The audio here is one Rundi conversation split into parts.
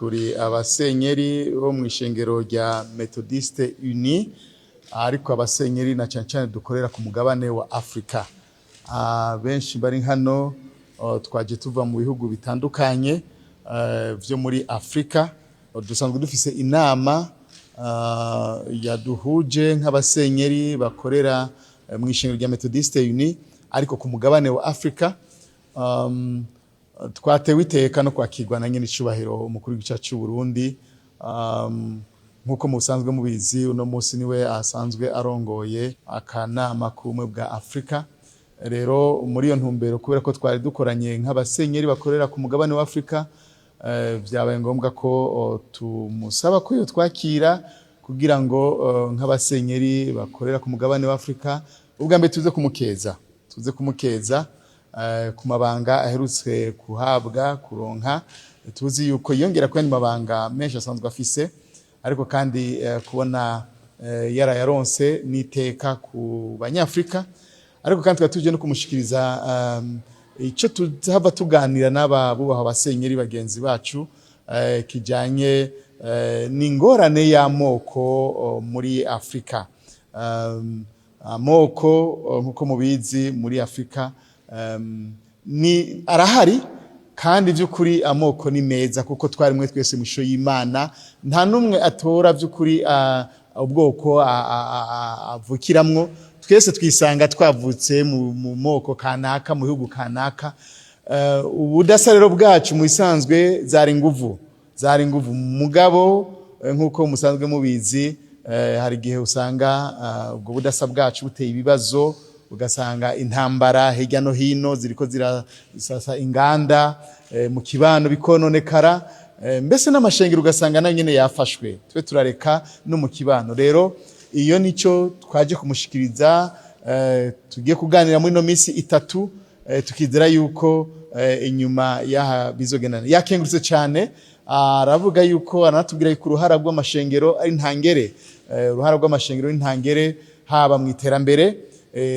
Turi abasenyeri bo mu ishengero rya Methodiste Unie, ariko abasenyeri na cyane cyane dukorera ku mugabane wa Afrika. Benshi bari hano twaje tuva mu bihugu bitandukanye vyo muri Afrika. Dusanzwe dufise inama yaduhuje nk'abasenyeri bakorera mu ishengero rya Methodiste Unie, ariko ku mugabane wa Afrika. Twatewe iteka no kwakirwa na nyene icubahiro umukuru w'igihugu cy'u Burundi. Nk'uko musanzwe mubizi, uno munsi niwe asanzwe arongoye akanama k'ubumwe bwa Afrika. Rero muri iyo ntumbero, kubera ko twari dukoranye nk'abasenyeri bakorera ku mugabane wa Afrika, vyabaye ngombwa ko tumusaba ko yotwakira kugira ngo nk'abasenyeri bakorera ku mugabane wa Afrika, ubwa mbere tuze kumukeza ku mabanga aherutse kuhabwa, kuronka. Tuzi yuko yongera ku yandi mabanga menshi asanzwe afise, ariko kandi kubona yarayaronse n'iteka ku Banyafrika. Ariko kandi tukaba tuje no kumushikiriza ico tuhava tuganira n'aba bubaha abasenyeri bagenzi bacu kijanye n'ingorane y'amoko muri Afrika. Amoko nkuko mubizi, muri Afrika ni arahari, kandi by'ukuri amoko ni meza, kuko twarimwe twese mu ishusho y'Imana. Nta n'umwe atora by'ukuri ubwoko avukiramwo. Twese twisanga twavutse mu moko kanaka, mu bihugu kanaka. Ubudasa rero bwacu mu bisanzwe zari nguvu. Mugabo nk'uko musanzwe mubizi, hari igihe usanga ubwo budasa bwacu buteye ibibazo, ugasanga intambara hirya no hino ziriko zirasasa inganda mu kibano, bikononekara, mbese n'amashengero ugasanga nayo nyene yafashwe, twe turareka no mu kibano. Rero iyo nico twaje kumushikiriza, tugiye kuganira muri ino minsi 3, tukizera yuko inyuma yaha bizogendana. Yakengurutse cyane, aravuga yuko, aranatubwira yuko uruhara rw'amashengero ari ntangere, uruhara rw'amashengero ari ntangere haba mu iterambere,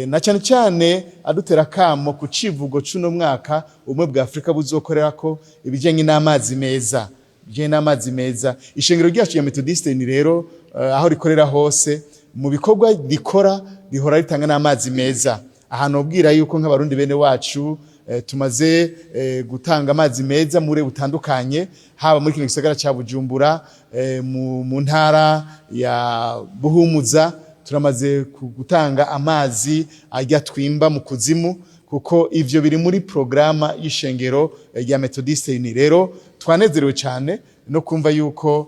na cyane cyane adutera kamo ku civugo c'uno mwaka ubumwe bwa Afrika buzokorerako, ibijyanye n'amazi meza, ibijyanye n'amazi meza. Ishengero ryacu rya Methodiste ni rero aho rikorera hose, mu bikorwa rikora rihora ritanga n'amazi meza. Ahantu ubwira yuko nk'Abarundi bene wacu tumaze gutanga amazi meza muri butandukanye, haba muri kino gisagara ca Bujumbura, mu ntara ya Buhumuza, turamaze gutanga amazi ajya twimba mu kuzimu, kuko ivyo biri muri programa y'ishengero rya Methodiste Unie. Rero twanezerewe cyane no kumva yuko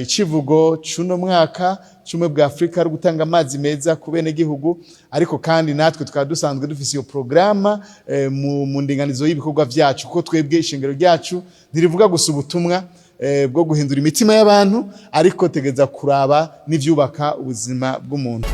icivugo c'uno mwaka c'ubumwe bwa Afrika ari gutanga amazi meza ku bene gihugu, ariko kandi natwe tukaba dusanzwe dufise iyo programa mu ndinganizo y'ibikorwa vyacu, kuko twebwe ishengero ryacu ntirivuga gusa ubutumwa bwo guhindura imitima y'abantu, ariko tegeza kuraba n'ivyubaka ubuzima bw'umuntu.